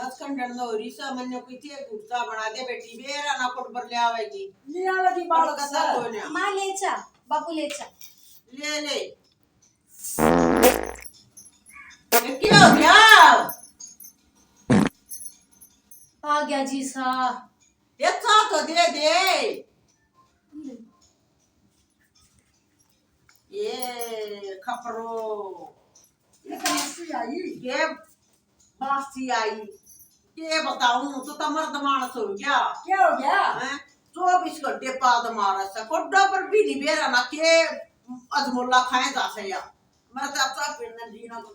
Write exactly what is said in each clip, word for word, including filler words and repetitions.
बस कंडन दो रिसा मन्ने कोई थे कुर्ता बना दे बेटी, बेरा ना कोट पर ले आवेगी। ले आवेगी बालक बस सा। कोई ना। माँ ले चा, बापू ले चा। ले ले। ये क्या हो गया? आ गया जी सा। ये चा तो दे दे। ये खपरो। ये कहाँ से आई? ये बासी आई। के बताऊं, तो तमर दमाण सो हो गया। क्या हो गया? हैं? चौबीस घंटे पाद मारा से, कोड्डा पर भी नहीं बेरा ना के अजमोला खाए जा से या। मैं तो अच्छा फिर न जीना को।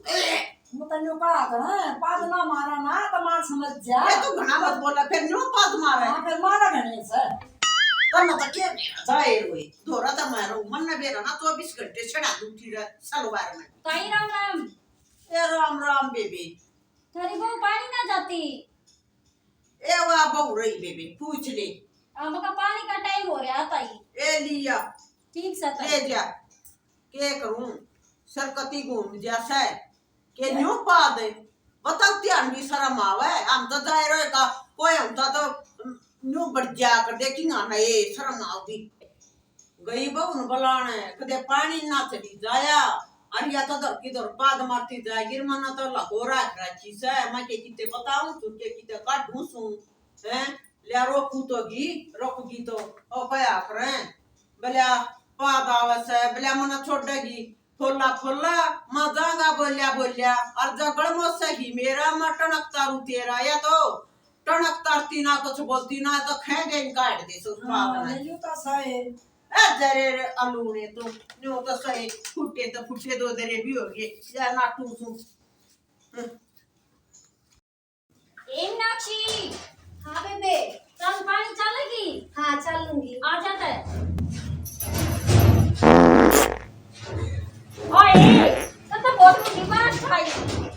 मैं तन्ने कहा था ना, पाद ना मारा ना, तो मार समझ जा। ये तो घना मत बोला, फिर न्यू पाद मारा है। हाँ, फिर मारा घने से। तो मैं तो के बेरा जाए रोई, धोरा तो मारो, मन न बेरा ना, चौबीस घंटे छड़ा दूठी रह सलवार में। ताई राम राम। ए राम राम बेबे। थारी बहू पानी ना जाती। ए वा बहू रही बेबे, पूछ ले। अब का पानी का टाइम हो रहा ताई। ए लिया। ठीक सा ताई। ले जा। के करूं? सरकती घूम जा से। के न्यू पा दे। बताओ ध्यान भी शर्म आवे। हम तो जाए रहे का, कोई होता तो न्यू बढ़ जा कर देखी ना, ना ये शर्म आवी। गई बहू न बुलाने, कदे पानी ना चली जाया, अर या तो धर की धर पाद मारती जाएगी, मना तो लगो राख रखी से, मैं के किते बताऊं, तू के किते काढूं सूं, हैं? ल्या रोकू तो गी, रोकगी तो, ओ कया करें, बल्या पाद आवे से, बल्या मना छोड़ेगी, फोला फोला, मैं जाऊंगा बोल्या बोल्या, और जगड़ मोसेगी मेरा, मैं टणक तारू तेरा, या तो टणक तारती ना कुछ बोलती ना, तो खे गई काट दे से उस हाँ, बात में। ये तो सही। ए, जरे रे अलूने तो, न्यू तो सही, फुटे तो फुटे दो दरे भी हो गए, या नाटू सू। हम्म। ए मीनाक्षी। हाँ बेबे। चल पानी चालेगी? हाँ, चलूंगी। आ जाता है। ओए, तब तो बहुत बुरी बात भाई।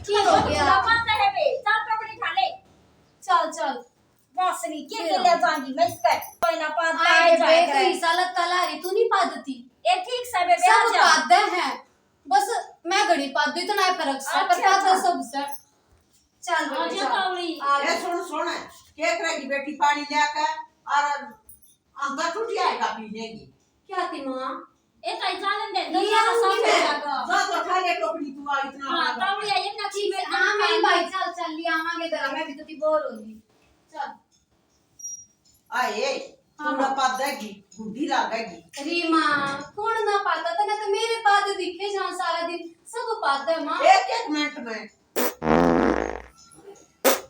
की हो गया? पाता है बे, चल पकड़ी खा ले। चल, चल। बासरी के के ले जाऊंगी मैं इसका? कोई ना पाद आए, आए जाए बे, करे। तू ईसा लगता लारी, तू नहीं पादती। ए, ठीक से बेबे, सब आ जा। पादे हैं, बस मैं घड़ी पादू, इतना ही फर्क से, पर अच्छा, पादे अच्छा। सब से। चल बेबे, आ जा चल। तावली। आ ए, जा। सुन, सुन, के करेगी बेटी पानी लेके और अंदर टूट जाएगा पीने की। क्या थी माँ? ए ताई, चालन दे, ये दुनिया का आऊंगी साथ मैं। जाएगा। जा तो उठा ले टोकरी तू, आ इतना हाँ, बड़ा। तावली आई ना, ठीक है, हाँ, मैं भाई, चल, चल, ले आवांगे घर, मैं भी तो ती बोर हो गई। चल। आए, हाँ, तू ना हाँ। पादेगी, बूढ़ी लागेगी। री माँ, कौन ना पाता? तने तो मेरे पाद दिखे जां सारा दिन, सब पाद है माँ। एक एक मिनट में।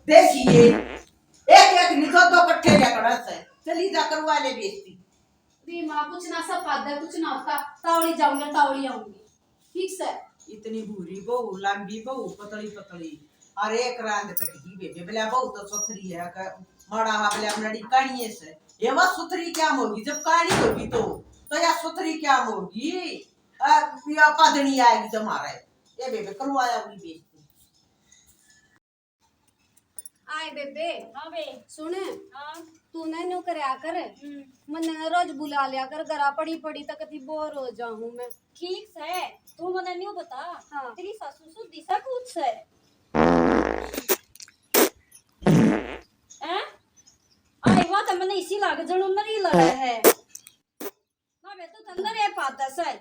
देखिए, एक एक नहीं तो दो कट्ठे जकड़ा से। चली जा करवा ले बेइज्जती। री माँ, कुछ ना सब पाद है, कुछ ना होता। तावली जाऊंगी, तावली आऊंगी। ठीक से। इतनी भूरी बहू, लंबी बहू, पतली पतली, और एक रांद कटगी बेबे। बोला बहू तो सुथरी है, क-, माड़ा हा बोला नड़ी कानिए से। ये वह सुथरी क्या होगी, जब कानी होगी तो, तो या सुथरी क्या होगी? आ, या पादनी आएगी तुम्हारे। ये बेबे करवाया भी बेइज्जती। आए बेबे। हाँ बे। सुन। हाँ। तू ना न्यू करया कर। हम्म। मन्ने ना रोज बुला लिया कर, घरा पड़ी पड़ी तक थी बोर हो जाऊं मैं। ठीक से, तू मन्ने न्यू बता। हाँ। तेरी सासू सुधी सा कुछ से? हैं? आई वा तो मन्ने इसी लाग जणू नरी लगा है। ना बे, तू तो अंदर है पादस है।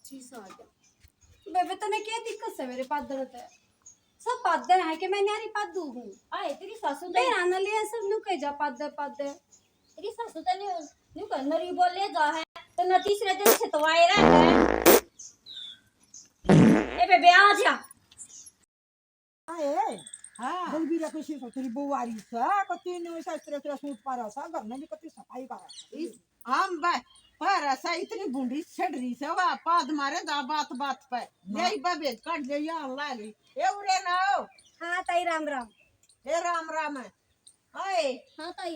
जी सा आ गया। बेबे, तने क्या दिक्कत है मेरे पादन ते? सब पादन है कि मैं न्यारी पादू हूँ। आए, तेरी सासू तो बेरा न लिया सब नु कह जा पादे, पादे। तेरी सासू तो न्यू, न्यू कर नरी बोले जा है, तो न तीसरे दिन छितवाए रह है। ए बेबे, आ जा। आए, हाँ। बलबीरा को सी सोचरी बुआरी सा, कति न्यू सा इस तरह, तरह सूट पारा सा, घर में भी कति सफाई पारा सा। इस हम बा-, पर ऐसा इतनी बूढ़ी छड़ रही से, वाह, पाद मारे दा बात बात पे। माँ। ले बा भेज काट ले, यहाँ ला गई। ए, उरे ना हो। हाँ, ताई, राम राम। ए, राम राम है। आए। हाँ, ताई।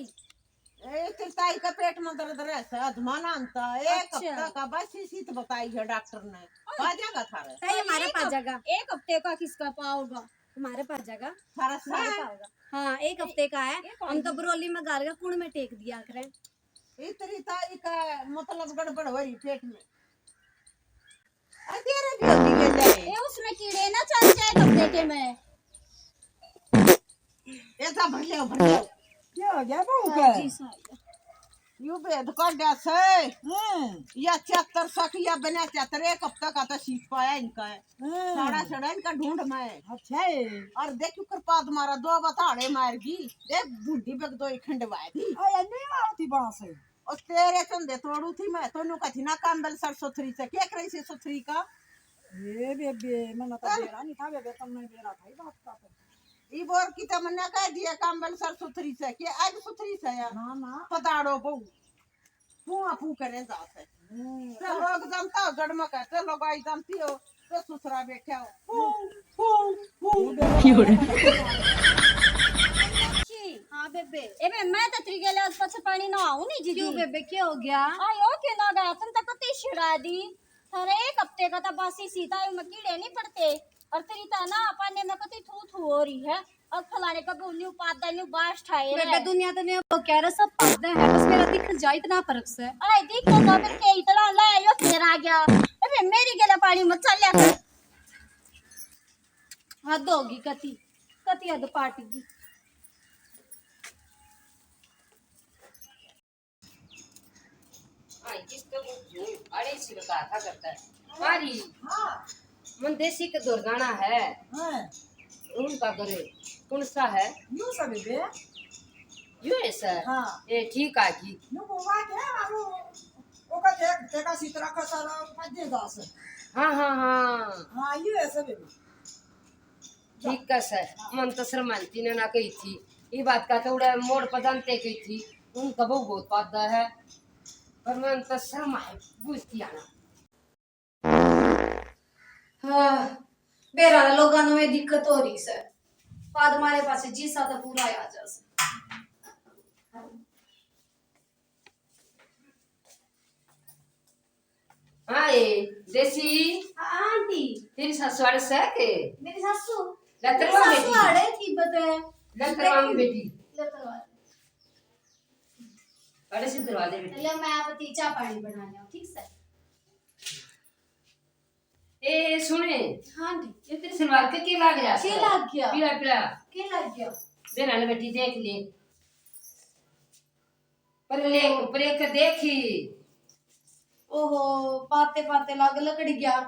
ए, तेरी ताई का पेट में दर्द रह से, अधमा ना आंता। एक अच्छा। हफ्ता का बस इसी तो बताई है डॉक्टर ने। ओए। पा जाएगा थारे। ताई, हमारे एक पा हफ-, जाएगा। एक हफ्ते का किसका पाओगा? हमारे पा जाएगा। थारा हमारे सारा? पाओगा। हाँ, एक हफ्ते का है। एक हम तो हफ्ते। बरोली में गाल का कुण में टेक दिया करें। इतनी ताई का मतलब गड़बड़ हो रही पेट में। आ तेरे भी होगी गेले। ए, उसमें कीड़े ना चल जाए कपड़े के में। ऐसा भर ले, भर ले। क्या हो गया बहू का? यू भेद काढ्या से। हम्म। या छिहत्तर सक या बना छिहत्तर, एक हफ्ता का तो सीख पाया इनका है। हम्म। साड़ा सड़ा इनका ढूंढ में। अच्छा है। और देख ऊपर पाद मारा, दो बताड़े मार गई। देख बूढ़ी बग दो ही खंडवा दी। अरे नहीं मारती बांस है। और तेरे चंदे तोड़ू थी मैं, तोनू कथी ना कांबल सर सुथरी से, के करे से सुथरी का? ए बेबे, मन्ने तो बेरा नहीं था बेबे, तुमने बेरा था ही बात का तो। ई बोर की तो मन्ने कह दिया कांबल सर सुथरी से, के अब सुथरी से या? ना, ना। पताड़ो बहू। फू फू करे जात है। हम्म। तो लोग जानता हो, जड़ में कहते लोग आई जानती हो, तो सुथरा बैठा हो। फू, फू, फू। हाँ बेबे। ए बे, मैं तो तेरी गेले आज पाछे पानी ना आऊं नहीं जीजी। क्यों बेबे, क्या हो गया? आयो के ना गया, तुम तो कती छिड़ा दी। थारे एक हफ्ते का तो बासी सीता है, में कीड़े नहीं पड़ते। और तेरी तो ना पानी में कती थू थू हो रही है। और फलाने का बहू न्यू पादा न्यू बास ठाए बेबे, रे। दुनिया तो न्यू वो कह रहा सब पादा है, बस मेरा दिख जा इतना फर्क से। आए दिख तो जा, फिर के इतना ले आयो, फिर आ गया। अरे मेरी गेले पानी मत चल ले। हद होगी कती, कती हद पाट गई। हाँ, किस तो वो क्यों अड़े सी बता था करता है। मारी। हाँ। मन देसी के दुर्गाना है। हाँ। उनका घर कौन सा है? यू सब है बे। यू है सर? हाँ। ए, ठीक आ गई। यू बोवा के, वो, वो का देख, देखा सीतरा का सारा पद्दे दास। हाँ, हाँ, हाँ। हाँ, यू है सब है। ठीक है सर, मन तो शर्मांती ने ना कही थी, ये बात का थोड़ा मोड़ पर जानते कही थी, उनका बहू बहुत पादा है, पर मन तो शर्म है, बुझती आना। हाँ, बेरा लोगां में दिक्कत हो रही सर, पाद मारे पासे जीसा तो पूरा आ जा सर। हाँ, ए, देसी। हाँ, आंटी। तेरी सासू आड़े से के? मेरी सासू? ले, मेरी करवा सासू बेटी। आड़े थी, बता। ले, करवा बेटी। ले, करवा। अड़े से करवा दे बेटी। ले, मैं आप ती चाय पानी बना लिया, ठीक से? ए, सुने। हाँ, आंटी। ये तेरी सलवार के, के लाग रहा के है? लाग गया? पीला, पीला। के लाग गया? दे ना बेटी, देख ले। पर ले, ऊपर एक देखी। ओहो, पाते पाते लाग लकड़ गया।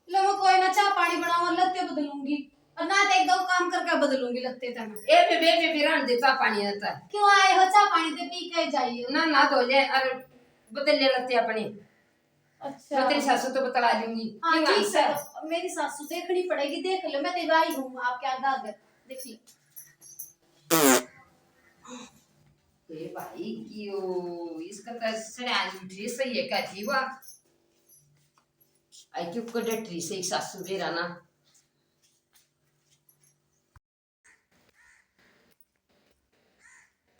ले मैं कोई ना, चाय पानी बनाऊं और लत्ते बदलूंगी। और ना तो एक दो काम करके बदलूंगी लत्ते तने। ए बे, बे, बे, बे, रहन दे, चाय पानी रहता है। क्यों आए हो, चाय पानी ते पी के जाइए। ना, ना धो ले, और बदल ले लत्ते अपने। अच्छा। मैं तेरी सासू तो बतला दूंगी। हाँ, ठीक है। मेरी सासू देखनी पड़ेगी, देख लो, मैं तेरी आई हूँ आपके आगे आगे, देख लो। ए भाई, क्यों इसका तो सड़ा उठी सही है, कहती हुआ। आई क्यों कड़टी सही सासू बेरा ना।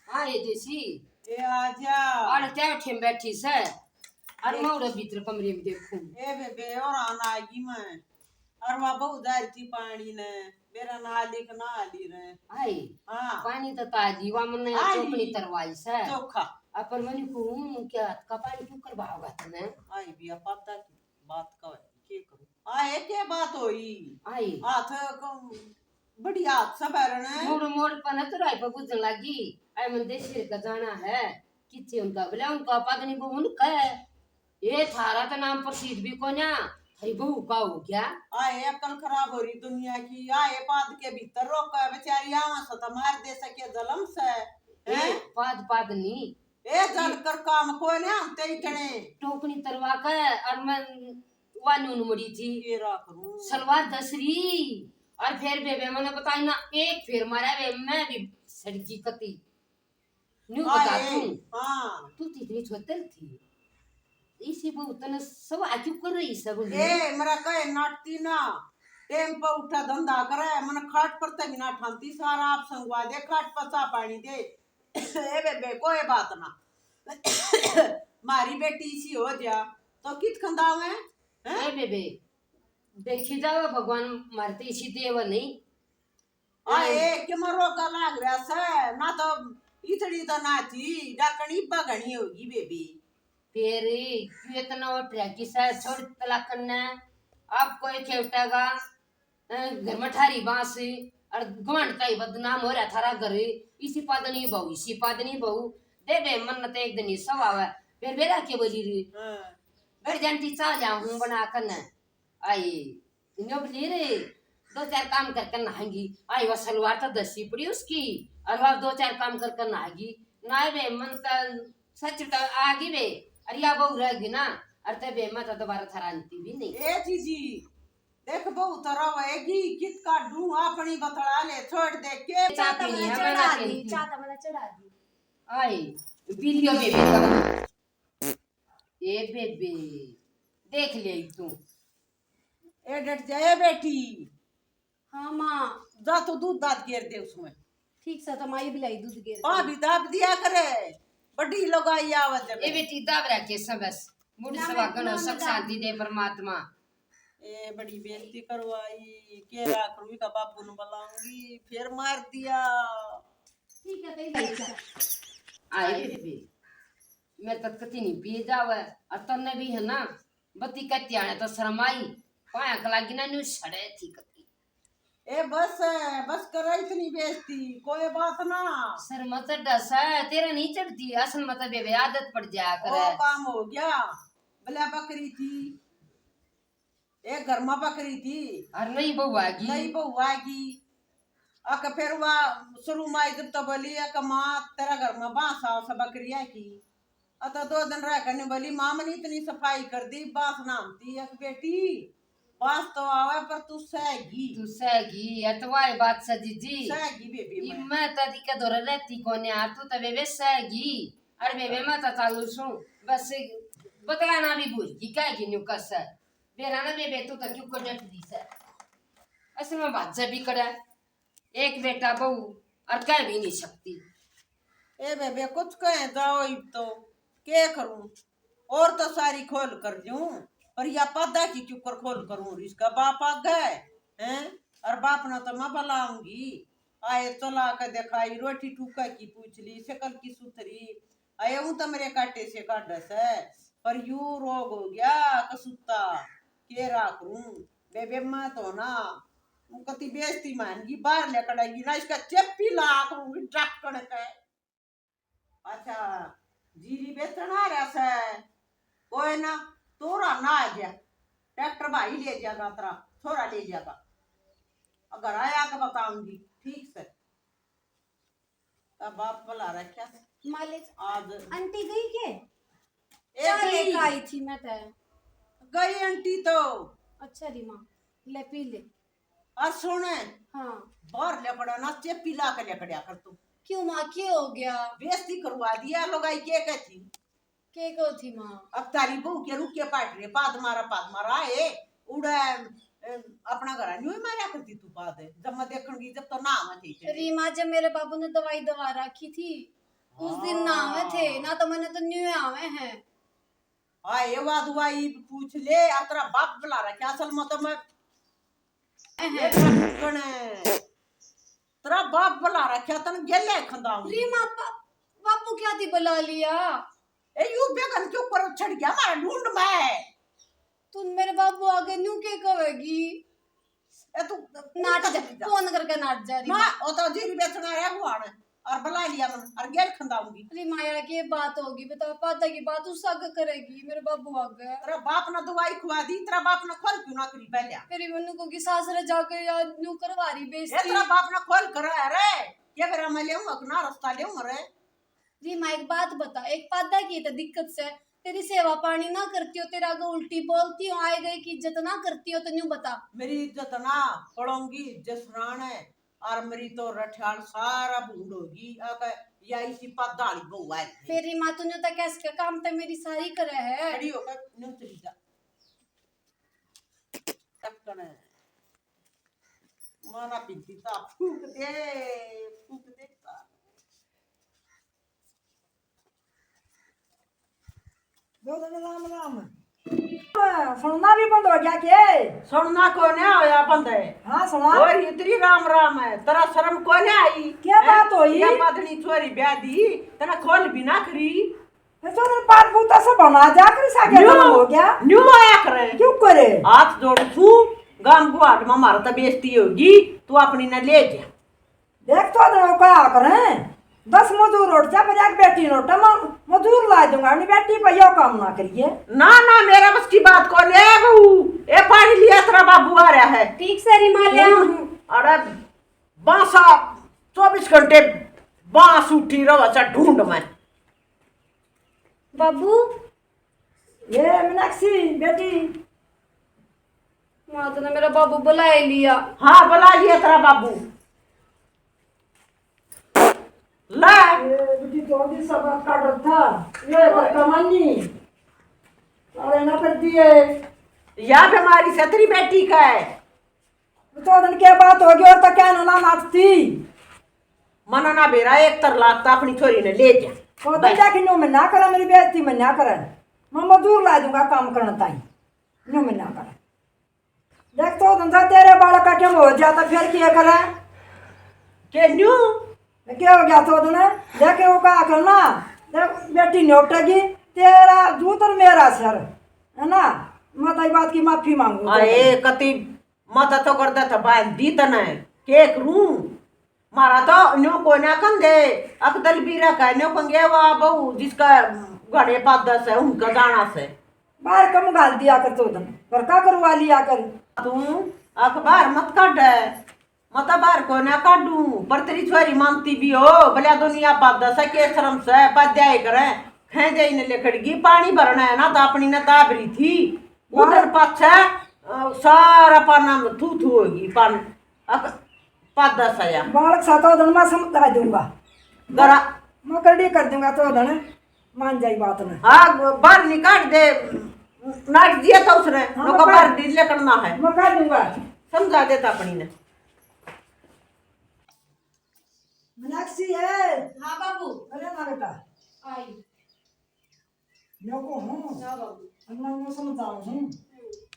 हाँ, ये देसी। ए, आजा। और क्या उठे बैठी से? और ए। मैं उड़े भीतर कमरे में देखूं। ए बेबे, और आना आगी मैं। और वहाँ बहुत जा रही थी पानी ने। मेरा ना लिख ना आली रे। आई। हाँ। पानी तो ताजी, वा मन्ने आई। चोकनी तरवाई से। चोखा। अपन मनी कहूँ, क्या हाथ का पानी क्यों करवाओगा तने? आई भी, अब पता की बात का है, के करूँ? आए, के बात होई? आई। हाथ को बढ़िया हाथ से बैरण है। मोड़ मोड़ पर न तुराई पर बुझन लगी। आए मन देश का जाना है। किच्चे उनका बोले, उनका पत्नी को उनका है। ये थारा तो नाम प्रसिद्ध भी कोन्या, थारी बहू का हो गया? आए, अकल खराब हो रही दुनिया की। आए, पाद के भीतर रोक है, बेचारी आवां से तो मार दे सके, जलम से। ए, हैं? पाद, पाद नी। ए, जल कर काम कोन्या, हम ते इतने। टोकनी तरवा के, और मैं वानू नु मुड़ी थी। ये राख रू। सलवार दसरी, और फिर बेबे मैंने बताई ना, एक फेर मारा बे, मैं भी सड़की कती। न्यू हाँ, बता ए, तू। हाँ। तू तो इतनी छोतल थी। इसी बहू तने सब आजू कर रही सब ने। ए, मेरा कहे नाटती ना। टेम पे उठा धंधा करे, मन खाट पर तक ना ठानती, सारा आप संगवा दे खाट पर, चा पानी दे। ए बेबे, कोई बात ना। मारी बेटी इसी हो जा, तो कित खंदावे? हैं? ए बेबे, देखी जावे भगवान मारती इसी देव नहीं। आए, के मरो का लाग रहा से, ना तो इतनी तो ना थी, डाकनी बगनी होगी बेबी। फिर क्यों इतना उठ रहा कि सर छोड़ तलाक करना है? आप कोई खेवटेगा, अ, घर में ठारी बांस, और घमंड का ही बदनाम हो रहा थारा घर। इसी पादनी बहू, इसी पादनी बहू। दे बे, मन तो एक दिन ही सब आवे। फिर बेरा के बोली री। हाँ। घर जानती चाह लिया हूँ बना कर न। आई, न्यो बोली रे, दो चार काम कर कर नहाएगी। आई, वह सलवार तो दसी पड़ी उसकी, और वह दो चार काम कर कर नहाएगी। ना बे, मन तो सच तो आ गई बे। अरे या बहू रहेगी ना, और ते बे, मैं तो दोबारा थारा आंती भी नहीं। ए जीजी, देख बहू तो रहेगी, कित काढूं अपनी बतला ले, छोड़ दे के। चाह पीनी है, मैं ना चढ़ा दी, पीती। चाह तो मैंने चढ़ा दी। आई, पी लियो बेबे तो। ए बेबे, देख ले तू। ए डट जा ए बेटी। हाँ माँ। जा तू दूध दाद गेर दे उसमें। ठीक से तो माई बिलाई दूध गेर दे। भाभी दाब दिया करे, बड़ी लुगाई आवे जब। ए बेटी, दाब रखे सब बस। मुड़ ना, सवा मैं गणो ना, सुख मैं शांति दे परमात्मा। ए बड़ी बेइज्जती करवाई, के राख रूई का बाबू ने बुलाऊंगी, फिर मार दिया। ठीक है, तेरी इच्छा। आए बेबे, मेरे तक कती नहीं पिए जावे, और तन्ने भी है ना, बत्ती कत्ती आने तो शर्म आई, पाया कलागी ना न्यू सड़े थी कती। ए बस, बस करा इतनी बेइज्जती, कोई बात ना। शर्म चढ़ा सा, तेरा नहीं चढ़ती, असल में तो बेबे आदत पड़ जाया करे। ओ काम हो गया, भला बकरी थी, एक घर में बकरी थी। और नई बहू आगी। नई बहू आगी। अक फिर वा शुरू में आई जब तो बोली, "अक माँ, तेरा घर में बांस आव से बकरिया की।" अ तो दो दिन रह कर बोली, "माँ, मने इतनी सफाई कर दी, बांस ना आती।" अक बेटी, बांस तो आवे, पर तू सहगी। तू सहगी, या तो वाई बात सै जीजी। सहगी बेबी ई मैं। मैं तो दी के धोरे रहती कोने, आ तू तो बेबे सहगी। अरे बेबे, मैं तो चालू सूं, बस बतलाना भी भूल गई, कहेगी न्यू कस है। बेरा ना बेबे, तू तो क्यों को डट दी सै? असल में बात जब भी करे, एक बेटा बहू और कह भी नहीं सकती। ए बेबे, कुछ कहे जाओ इब तो, के करूं? और तो सारी खोल कर लूं, पर या पादा की क्यों कर खोल करूं? इसका बाप आ गए हैं, और बाप ना तो मैं बुलाऊंगी। आए चला के दिखाई, रोटी टूका की पूछ ली, शकल की सुथरी, अये ऊं तो मेरे काटे से काढ़ सै, पर यू रोग हो गया कसूता, के राख रूं? बेबे मैं तो ना, ऊं कती बेइज्जती मानगी, बाहर ले कड़ाई ना, इसका चेपी लाख रूंगी डक्कण के। अच्छा, जीरी बेचण आ रहा सै, कोई ना, तोरा ना आ गया, ट्रैक्टर भाई ले जाएगा, तेरा छोरा ले जाएगा, घर आया के बताऊंगी, ठीक से। तब बाप बुला रखा। मालिक, आज आंटी गई के? ए, चाय गई। लेके आई थी मैं तो। गई आंटी तो। अच्छा री माँ, ले पी ले। और सुन, हाँ। बाहर ले पड़ा ना, चेपी ला के ले पड़ा कर तू। क्यों माँ, क्या हो गया? बेइज्जती करवा दिया, लुगाई के कहती। के कहो थी माँ? अब तारी बहू के रुके पाट रे, पाद मारा, पाद मारा, ए, उड़े, ए, अपना घर न्यू ही मारा करती तू पाद, जब मैं देखण गई, जब तो ना आवे थे इतने। री माँ, जब मेरे बाबू ने दवाई दवा रखी थी, उस दिन ना आवे थे, हाँ। ना तो मैंने तो न्यू आवे हैं। हाँ, ये वा दवाई पूछ ले, आ तेरा बाप बुला रखा, असल में तो मैं अहं। ये ढक्कन है। तेरा बाप बुला रखा, तन गेले खंदाऊं। री माँ, बा-, बापू क्या थी बुला लिया? ए, यू बेगन के ऊपर चढ़ गया मारा ढूंढ में। तू मेरे बाबू आगे न्यू के कहेगी? ए, तू नाट जा, जा। फोन करके नाट जा री ना, माँ। ओ तो जीरी बेचना रहा हुआ ने। और बुला लिया मन, और गेल खंदाऊंगी। अरे माया, के बात होगी? बता, पादा की बात उस आगे करेगी, मेरे बाबू आगे। तेरा बाप ने दवाई खुआ दी, तेरा बाप ने खोल क्यों ना करी पहले? फिर मन्नू को कि सासरे जाके या न्यू करवा रही ये बेइज्जती। तेरा बाप ने खोल कर, अरे, ये मेरा मैं लेऊंगा कि ना रास्ता लेऊंगा रे? री माँ, एक बात बता, एक पादा की तो दिक्कत से, तेरी सेवा पानी ना करती हो, तेरा आगे उल्टी बोलती हो, आए गए की इज्जत ना करती हो, तो न्यू बता। मेरी इज्जत ना पड़ोगी, जसरान है। और मेरी तो रठियाल सारा भूंड होगी, आके या इसी पादा वाली बहू है। तेरी माँ, तू न्यू तो कह सके, काम तो मेरी सारी करे है। खड़ी होकर न्यू चली जा। टक्कण है। मारा पिंती ता फूक दे, फूक दे ता। दो दिन राम राम। सुनना भी बंद हो गया के? सुनना कोने होया बंद है। हाँ, सुना। और इतनी राम राम है, तेरा शर्म कोने आई? क्या हैं? बात होई? या पत्नी छोरी ब्याह दी, तने खोल भी ना करी। तो चल, बात बूता से बना जा कर, सा क्या न्यू, गलत हो गया? न्यू आया करे। क्यों करे? हाथ जोड़ तू, गांव गुआड़ में मारा तो बेइज्जती होगी, तू अपनी ने ले जा। देख तो दो का करें, दस मजूर उठ जा, पर एक बेटी नोटा म-, मजूर ला दूंगा, अपनी बेटी पे यो काम ना करिए। ना, ना, मेरा बस की बात को ले बहू, ए पानी लिया, तेरा बाबू आ रहा है। ठीक से री माँ ले आऊं। अरे बांसा चौबीस घंटे बांस उठी रहो, अच्छा ढूंढ में। बाबू। ये मीनाक्षी बेटी। माँ, तने मेरा बाबू बुला ही लिया। हाँ, बुला लिया तेरा बाबू। ले। ये बेटी तो भी सब का डर था। ये पर कमानी। सारे ना कर दिए। या बीमारी से तेरी बेटी का है। तो दिन के बात होगी और तो क्या ना नाचती। मना ना बेरा, एक तर लाख तो अपनी छोरी ने ले जा। तो दिन जाके न्यू मैं ना करा, मेरी बेइज्जती मैं ना करा। मैं मजदूर ला दूंगा काम करने ताई। न्यू मैं ना करा। देख तो धंधा तेरे बालक का क्यों हो जाता, फिर क्या करा? के न्यू? क्या हो गया तो धंधा? देखे वो कहा करना, देख बेटी नोटेगी, तेरा जूत और मेरा सर, है ना? मैं तो ये बात की माफी मांगू तो आए धंधा। कति मत तो कर दे तो बांध दी तने, के करूं? मारा तो न्यू कोन्या कंदे, अकदल भी रखा है, न्यू कंगे वा बहू जिसका घड़े पादस है, उनका जाना से। बाहर कम घाल दिया कर चौधन, घर का करवा लिया कर। तू अखबार मत काढ, मैं तो बाहर कोन्या काढू, पर तेरी छोरी मानती भी हो, भल्या दुनिया पादस है, के शर्म से, पाद्या ही करे, खेदे ही ने लेखड़गी, पानी भरना है ना, तो अपनी ने दाबरी थी, उधर पाछे, अ, सारा पाना में थू थू होगी, पान अक-, पादा साया। बालक सा तो धन मैं समझा दूंगा। जरा। मैं करड़ी कर दूंगा तो धन मान जाई बात में। हाँ, बाहर निकाल दे, नाट दिया था उसने, हाँ, लोग मैं बाहर कर-, डील करना है। मैं कर दूंगा। समझा देता अपनी ने। मीनाक्षी है। हाँ बाबू। अरे ना बेटा। आई। यो को हूँ। हाँ बाबू। अब मैं यूं समझाऊं हूँ। हम्म।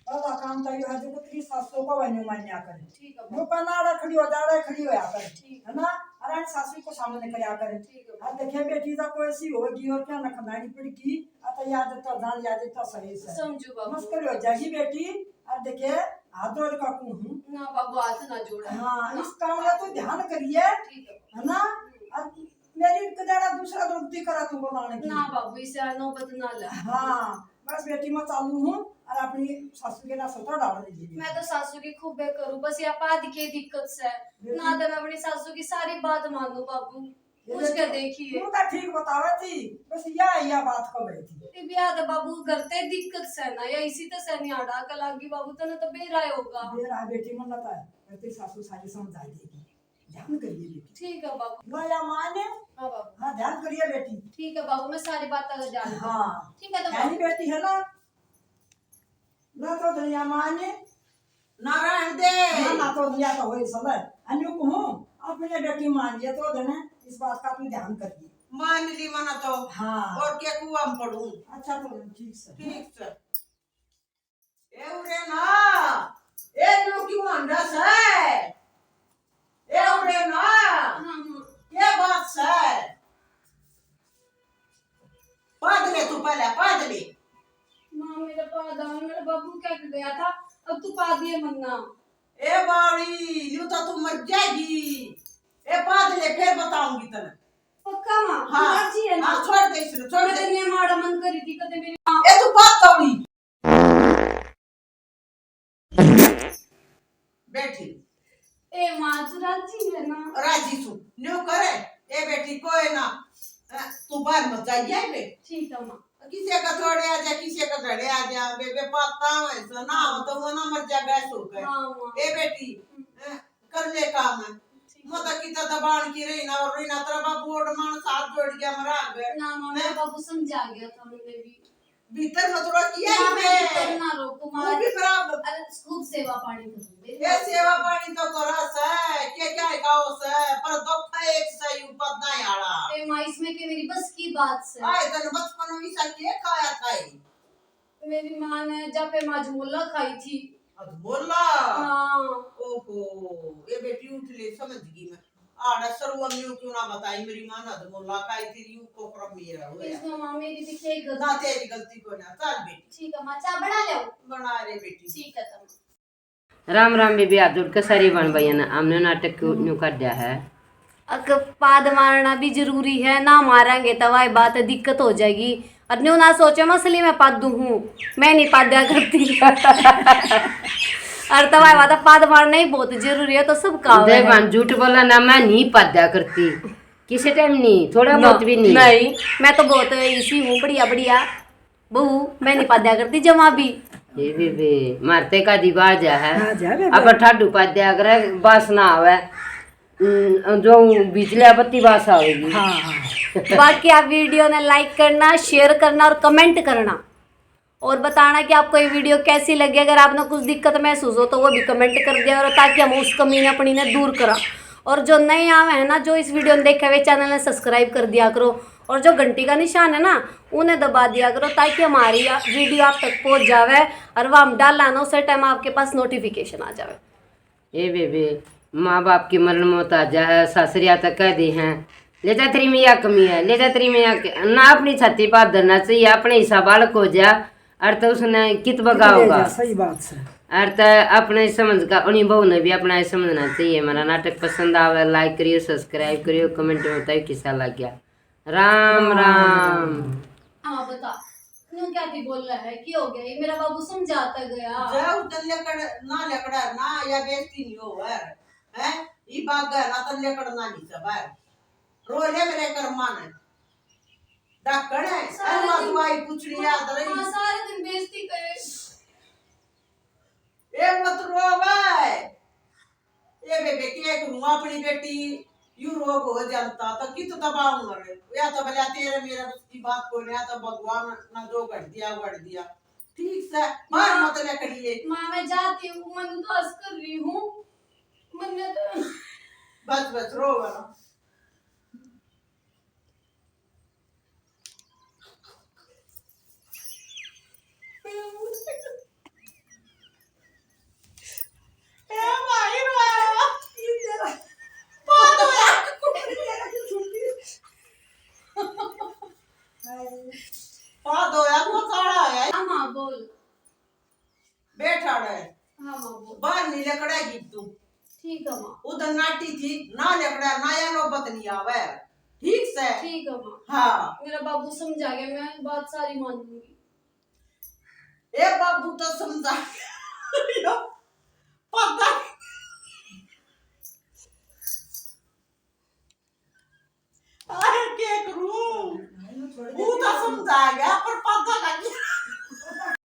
पहला काम तो यो है, जो तेरी सासू को वही मान्या करे। ठीक है बाबू। यो का नाड़ा खड़ी हो, दाड़ा खड़ी होया करे। ठीक। है ना? अरे सासू को सामने करया करे। ठीक है। और देखे बेटी का कोई ऐसी होगी और क्या ना खंडानी पड़गी, आ तो याद तो जान, याद तो सही से। समझू बाबू। मस्कर हो जाएगी बेटी, और देखे हाथ जोड़ का कूं हूँ। ना बाबू, हाथ ना जोड़। हाँ, ना। इस काम में तो ध्यान करिए। ठीक है। है ना? हम्म। और मेरी कदाड़ा दूसरा दुरुक्ति करा तू बनाने की। ना बाबू, इसे नौबत ना ले। हाँ, बस बेटी मैं चालू हूँ और अपनी सासू के ना सता डाल दीजिए। मैं तो सासू की खूबे करूँ, बस या पाद के दिक्कत से। बेटी ना तो मैं अपनी सासू की सारी बात मानू बाबू। ये पूछ के बेटी, देखिए। तू तो ठीक बतावे थी, बस या, या बात को गई थी। ये ब्याह तो बाबू घर ते दिक्कत से ना, या इसी तो से नहीं आड़ा के लागी बाबू, तने तो बेरा ही होगा। बेरा है बेटी, मन लगता है, तेरी सासू सारी समझा देगी। ध्यान करिए बेटी। ठीक है बाबू। लो या माँ ने। हाँ बाबू। हाँ, ध्यान करिए बेटी। ठीक है बाबू, मैं सारी बात का ध्यान रखूँ। हाँ। ठीक है तो ध्यान बाबू। बेटी है ना। ना तो धनिया माँ ने। नारायण दे। ना, ना तो धनिया तो होई सब। अन्यू कहूँ, अपने बेटी मान लिया तो धने इस बात का तू ध्यान करिए। मान ली मना तो। हाँ। और क्या कुआ में पड़ूं? अच्छा तो ठीक से। ठीक से। ए उरे ना, ए न्यू क्यों हंडस है? ए उरे ना, हाँ, हाँ। के बात है? पाद ले तू पहले, पाद ले। माँ, मेरा पाद आ, मेरा बाबू क्या कर गया था, अब तू पाद ये मन्ना। ए बावड़ी, न्यू तो तू मर जाएगी। ए पाद ले, फिर बताऊंगी तने। पक्का माँ, हाँ। तू राजी है ना? हाँ, छोड़ दे इसने, छोड़ मैं दे। तेरे माड़ा मन करी थी, कदे मेरी माँ। ए तू पाद तौड़ी। बैठी। ए माँ, तू राजी है ना? राजी सू। न्यू करे। ए बेटी, कोई ना। अ, तू बाहर मत जाइए बे। ठीक है माँ। किसी का थोड़े आ जा, किसी का घड़े आ जा, बे, बे पाता है, सो ना हो तो वो ना मर जा गैस होकर। हाँ, माँ। ए बेटी, हम्म। अ, कर ले काम है। ठीक। मैं तो कितना दबाण की रही ना, और रही ना, तेरा बाबू और मानस हाथ जोड़ गया, मरा गया। ना, माँ, मेरा हैं? बाबू समझा गया था, मैंने भी। भीतर मत रो किया ना, ही मैं मैं। भीतर ना रोकूं, वो माँ। भी खराब। अरे, खूब सेवा पानी करूं, मेरी ये बात सेवा सुन। पानी तो करा से, के क्या गाओ से, पर दुख है एक सही उपदा आला। ए माँ, इसमें के मेरी बस की बात से। आए तन बचपन में इसा के खाया था ये? मेरी माँ ने जापे माँ अजमोला खाई थी। अजमोला? हाँ। ओहो, ये बेटी उठ ले, समझ गई मैं। आड़ा सरवा में क्यों ना बताई, मेरी माँ ने अजमोला खाई थी, यू कोकरा मेरा हो गया। इसमें माँ मेरी भी क्या गलती? ना, तेरी गलती को ना। चल बेटी। ठीक है माँ, चाय बना ले। बना रे बेटी। ठीक है तम। राम राम बेबे, हाथ जोड़ के सारी बहन भाइयां ने। हमने नाटक क्यों न्यू काढ़ा है? अक पाद मारना भी जरूरी है, ना मारांगे तो भाई बात दिक्कत हो जाएगी। और न्यू ना सोचे मैं असली में पादू हूँ, मैं नहीं पाद्या करती। और तो भाई बात पाद मारना ही बहुत जरूरी है, तो सब काम देख है। बहन, झूठ बोला ना, मैं नहीं पाद्या करती किसी टाइम नहीं, थोड़ा ना, बहुत भी नहीं। नहीं, मैं तो बहुत इसी हूँ, बढ़िया बढ़िया बहू, मैं नहीं पाद्या करती जमा भी। ये बेबे, मारते का दिवाज है। हाँ, जा बेबे। अब ठाडू पाद्या करे, बास ना आवे। हम्म, जो बिजली आपत्ति बास आवेगी। हाँ, हाँ। बाकी आप वीडियो ने लाइक करना, शेयर करना और कमेंट करना, और बताना कि आपको ये वीडियो कैसी लगी। अगर आपने कुछ दिक्कत महसूस हो तो वो भी कमेंट कर दिया करो, ताकि हम उस कमी ने अपनी ने दूर करा। और जो नए आवे हैं ना, जो इस वीडियो ने देखे हुए, चैनल ने सब्सक्राइब कर दिया करो, और जो घंटी का निशान है ना, उन्हें दबा दिया करो, ताकि हमारी वीडियो आप तक पहुंच जावे और वह हम डाला ना, उस टाइम आपके पास नोटिफिकेशन आ जावे। ए बेबे, माँ बाप की मरण मौत आ जा है, सासरिया तक कह दी हैं, ले जा तेरी में या कमी है, ले जा तेरी में या क-, ना अपनी छाती पर हाथ धरना चाहिए, अपने हिसाब बालक हो जा, और तो उसने कित बगाओगा? सही बात है। और तो अपने समझ का उन्हीं बहू ने भी अपना ही समझना चाहिए। हमारा नाटक पसंद आवे, लाइक करियो, सब्सक्राइब करियो, कमेंट में बताइयो किसा लग गया। राम राम। हाँ, बता, तू क्या थी बोल रहा है? क्या हो गया? ये मेरा बाबू समझाता गया। जाओ, तन लकड़ ना, लकड़ा ना, या बेइज्जती नहीं हो, है? हैं? ई बाग है ना, तन लकड़ ना नहीं सब है। रो ले मेरे कर्मा ने। डाकण है, सारा अरे दिन, दुआई पूछनी याद रही। हाँ, सारा दिन बेइज्जती करे। ए मत रो भाई। ए बेबे, के करूँ, अपनी बेटी यू रोग हो जानता तो कित तबाह मरे। या तो भला तेरे मेरे बस की बात कोई नहीं, या तो भगवान ना जो घट दिया, घट दिया। ठीक से, बाहर माँ, मत निकलिए। माँ, मैं जाती हूँ, मैं उदास कर रही हूँ। मन्ने तो बस, बस, रो ना। ए भाई रो। पाद होया, को साला होया। हाँ, माँ, बोल। बैठा रहे। हाँ, माँ, बोल। बाहर नहीं लकड़ेगी तू। ठीक है, माँ। उधर नाटी थी, ना लकड़ा, ना या नौबत नहीं आवे। ठीक से? ठीक है, माँ। हाँ। मेरा बाबू समझा गया, मैं बात सारी मान लूंगी। ए बाबू तो समझा।